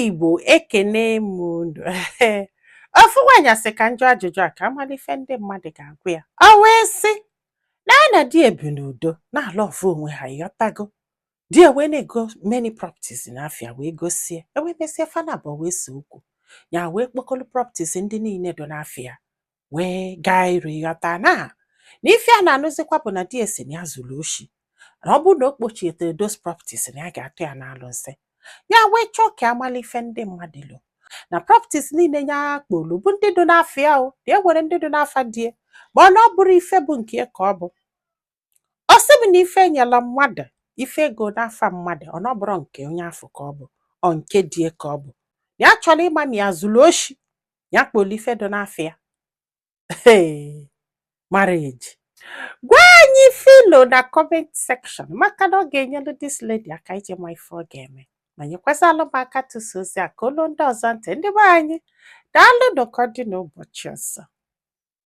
Igbo, ekene m unu. Ofu nwaanyị sị ka njụ ajụjụ a ka amala ife ndị mmadụ ga-agwa ya. O wee sị na ya na di ebi n'udo, na-alụ ọfụ onwe ha, ịghọtago? Di ya wee na-ego many properties n'afịa, wee gosie, ewee mesie fana abụọ wee see okwu, ya wee kpokọrọ properties ndị niile dị n'afịa wee gaa iru, ịghọta? Na ife a na-anụzikwa bụ na di ya si na ya zuru oshi, na ọ bụrụ na o kpochietere those properties, na ya ga-atụ ya n'alụ nsị. Ya wee chọọ ka amala ife ndị mmadụ lụ na properties niile ya kpolu bụ ndị dị n'afịa, o na e nwere ndị dị n'afa die, ma ọ na ọ bụrụ ife bụ nke ya ka ọ bụ. Ọ sị m na ife enyela mmadụ ife ego n'afa mmadụ, ọ na ọ bụrụ nke onye afọ ka ọ bụ, ọ nke die ka ọ bụ. Ya chọrọ ịma ma ya zuru oshi ya kpolu ife dị n'afịa. Hey, marriage. Gwa anyị filo na comment section, maka na ọ ga-enyelu this lady aka iji ma ife ọ ga-eme, ma nyekwazalụ m aka tụsa ozi a ka olu ndị ọzọ ntị. Ndị be anyị, daalụ. Ka ọ dị n'ụbọchị ọzọ.